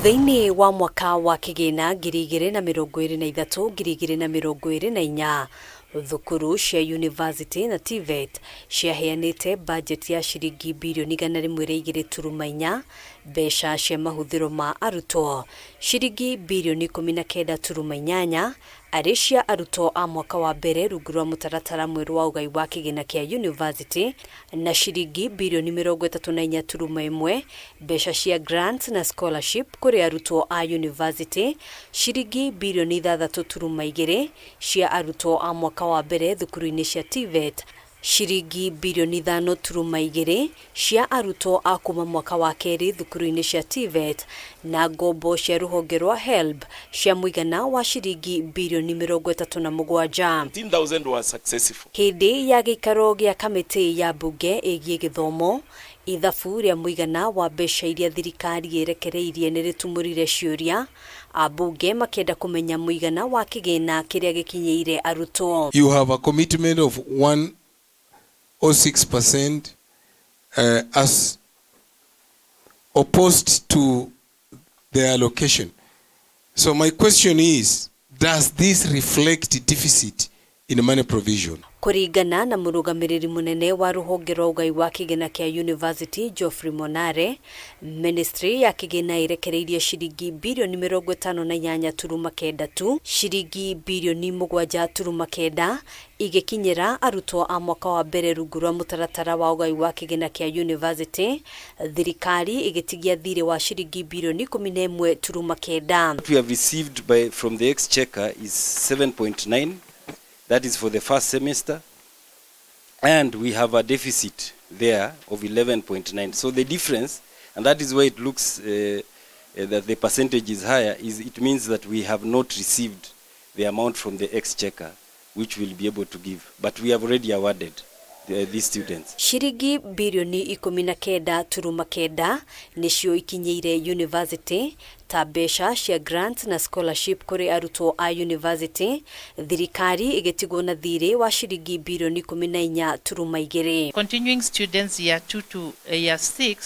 Thĩinĩ wa mwaka wa kĩgĩna 2023 2024 thukuru cia university na TVET ciaheanĩte bajeti ya ciringi birioni 102.4 mbeca cia mahũthĩro ma arutwo ciringi birioni 19.8 arĩ cia arutwo a mwaka wa mbere rungu rwa mũtaratara mwerũ wa ũgai wa kĩgĩna kĩa university na ciringi birioni 34.1 mbeca cia grants na scholarship kũrĩ arutwo a university ciringi birioni 6.2 cia arutwo a mwaka wa mbere thukuru-inĩ cia TVET ciringi birioni 5.2 cia arutwo a kuma mwaka wa kerĩ thukuru-inĩ cia TVET na ngombo cia rũhonge rwa HELB cia mũigana wa ciringi birioni 37. 10,000 were successful. Hĩndĩ ya gĩikaro gĩa kamĩtĩ ya mbunge ĩgiĩ gĩthomo ithabu rĩa mũigana wa mbeca iria thirikari ĩrekereirie nĩ rĩtumũrire ciũria ambunge makĩenda kũmenya mũigana wa kĩgĩna kĩrĩa gĩkinyĩire arutwo. You have a commitment of 106% as opposed to the allocation. So my question is, does this reflect deficit in money provision? Kũringana na mũrũgamĩrĩri mũnene wa rũhonge rwa ũgai wa kĩgĩna kĩa University Geoffrey Monare, ministry ya kĩgĩna ĩrekereirie ciringi birioni 58.9 tu ciringi birioni 7.9 igĩkinyĩra arutwo a mwaka wa mbere rungu rwa mũtaratara wa ũgai wa kĩgĩna kĩa University, thirikari ĩgĩtigia thirĩ wa ciringi birioni 11.9. What we have received from the exchequer is 7.9. That is for the first semester, and we have a deficit there of 11.9. So the difference, and that is why it looks that the percentage is higher, is it means that we have not received the amount from the exchequer which we'll be able to give, but we have already awarded these students. Ciringi birioni 19.9 nĩcio ikinyĩire university ta mbeca cia grant na scholarship kũrĩ arutwo a university, thirikari ĩgĩtigwo na thirĩ wa ciringi birioni 14.2. Continuing students year 2 to year 6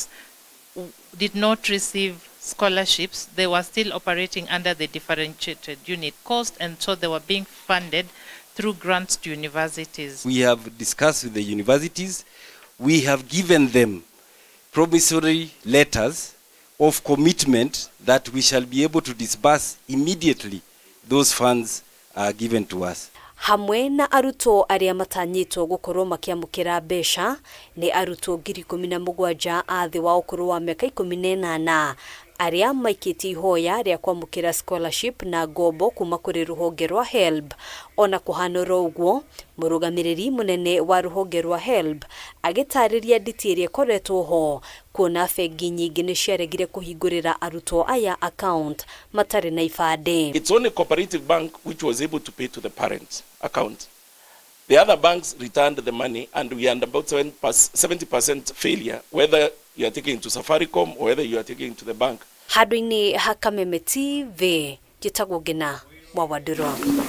did not receive scholarships. They were still operating under the differentiated unit cost, and so they were being funded through grants to universities. We have discussed with the universities. We have given them promissory letters of commitment that we shall be able to disburse immediately those funds are given to us. Hamwe na arutwo arĩa matanyĩtwo gũkorwo makĩamũkĩra mbeca nĩ arutwo 17,000 a thĩ wa ũkũrũ wa mĩaka 18 arĩa maikĩtie ihoya rĩa kwamũkĩra scholarship na ngombo kuma kũrĩ rũhonge rwa HELB. Ona kũhanũra ũguo, mũrũgamĩrĩri mũnene wa rũhonge rwa HELB agĩtarĩria nditi ĩrĩa ĩkoretwo ho kuona bengi nyingĩ nĩ ciaregire kũhingũrĩra arutwo aya account matarĩ na ibandĩ. It's only Cooperative Bank which was able to pay to the parents' account. The other banks returned the money, and we had about 70% failure, whether you are taking to Safaricom or whether you are taking to the bank. Handũ-inĩ ha Kameme TV, njĩtagwo Ngina wa Wandũrũ.